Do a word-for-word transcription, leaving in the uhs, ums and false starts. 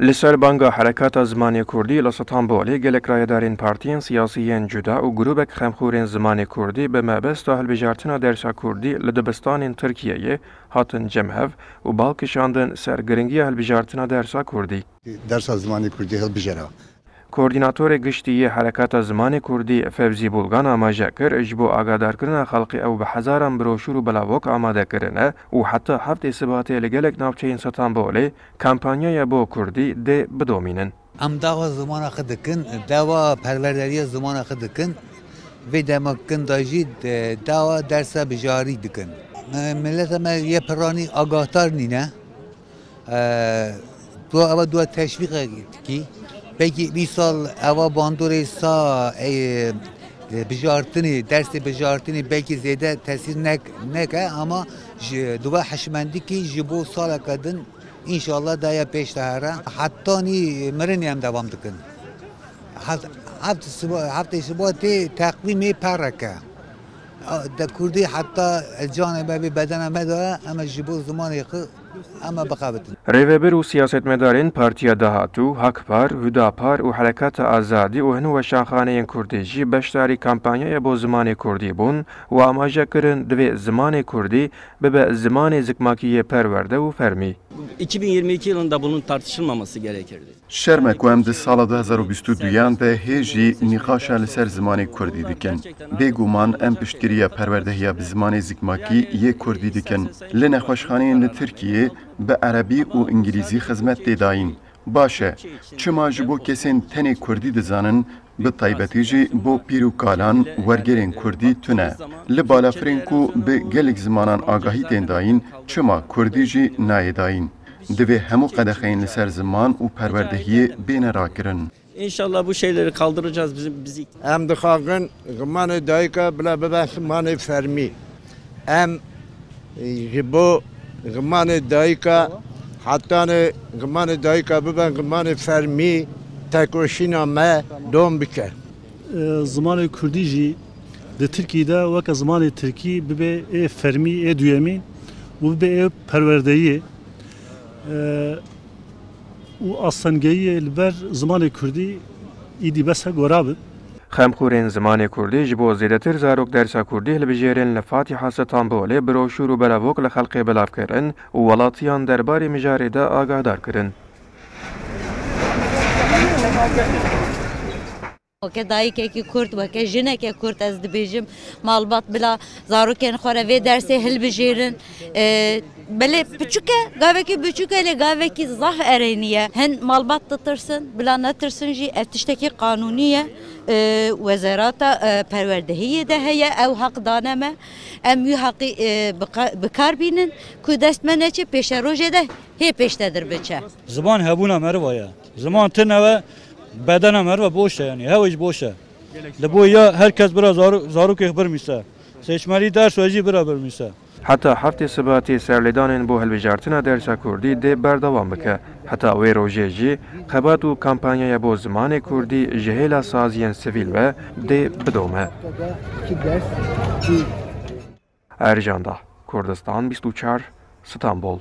Li ser banga Herekata Zimanê Kurdî li Stenbolê gelek rayedarên partiyên siyasî yên cuda û grûbek xemxûrên zimanê kurdî bi mebesta hilbijartina dersa kurdî li dibistanên Tirkiyeyê hatin cem hev û bal kişandin ser giringiya hilbijartina dersa kurdî. Dersa zimanê kurdî hilbijêre. Koordînatorê giştî yê Herekata Zimanê Kurdî Fevzî Bulgan amaje kir, ji bo agadarkirina xelkê ew bi hezaran broşûr û belavok amade kirine û heta heftê Sibatê li gelek navçeyên Stenbolê kampanyaya bo kurdî dê bidomînin. Em dawa zimana xwe dikin, dawa perwerderiya zimana xwe dikin. Vê dema kin de jî, e, dawa dersa bijarî dikin. Me, mileta me yê piranî agahdar nîne. E, tu eva dua teşvîqe dikî. Belkî vî sal eva bandorê sa, e, e, bijartinê, dersê bijartinê belkî zêde tesîr nek-, neke, ama ji, dua hişmendikî ji bo saleke din înşallah daya pêş de here. Hetanî mirinê em devam dikin. Heft-, heft siba-, heftê Sibatê teqwîmê pereke. A, de Kurdî heta canê me bê bedena me de, em ji bo zimanê xwe em bixebitin. Rêvebir û siyasetmedarên Partiya Dahatû, Hakpar, Hudapar û Herekata Azadî û hin weşanxaneyên Kurdî jî beşdarî kampanyaya bo zimanê Kurdî bûn û amaje kirin, divê zimanê Kurdî bibe zimanê zikmakî yê perwerde û fermî. iki bin yirmi iki yılında bunun tartışılmaması gerekirdi. Şerm e ku em di sala du hezar û bîst û duyan de hê jî nîqaşa li ser zimanê kurdî dikin. Bêguman em piştgiriya perwerdehiya bi zimanê zikmakî yê kurdî dikin. Li nexweşxaneyên li Tirkiyê bi erebî û îngilîzî xizmet tê dayîn. Baş e, çima ji bo kesên tenê kurdî dizanin, bi taybetî jî bo pîr û kalan wergerên kurdî tune? Li balafirên ku bi gelek zimanan agahî tên dayîn, çima kurdî jî nayê dayîn? Divê hemû qedexeyên li ser ziman û perwerdehiyê bêne rakirin. İnşallah bu şeyleri kaldıracağız bizim, bizi. Em dixwazin zimanê dayika bila bibe zimanê fermî. Em, e, ji bo zimanê dayika, hetanê zimanê dayika bibe zimanê fermî, tekoşîna me dom bike. E, zimanê kurdî jî di Tirkiyê de weke zimanê tirkî bibe ê fermî, ê duyemîn û bibe ê perwerdeyiyê. E, û astengehiyê li ber zimanê kurdî îdî bes e ku rabe. Xemxûrên zimanê kurdî ji bo zêdetir zarok dersa kurdî hilbijêrin li Fatiha Stenbolê broşûr û belavok li xelkê belav kirin û welatiyan derbarê mijarê de agahdar kirin. Weke dayikekî kurd, weke jineke kurd ez dibêjim, malbat bila zarokên xwe re vê dersê hilbijêrin. E, belê piçûk e, gavekî biçûk e, lê gavekî zaf erênî ye. Hin malbat ditirsin, bila netirsin jî ev tiştekî qanûnî ye. E, Wezarata, e, Perwerdehiyê de heye, ew heq dane me. Em wî heqî, e, bi ka-, bi kar bînin ku dest me neçe pêşerojê de hê pêştedir biçe. Ziman hebûna meriva ye. Ziman tune be, bedena meriva boş e, yanî hewe jî boş e. Li bo ya her kes bira zaru-, zarokê xwe birmîse. Seçmelî ders we jî bira birmîse. Heta heftê Sibatê serlêdanên bo hilbijartina dersa kurdî dê berdewam bike. Heta wê rojê jî xebat û kampanyaya bo zimanê kurdî ji hêla saziyên sivîl ve dê bidome. Ercan Dah, Kurdistan bîst û çar, Stenbol.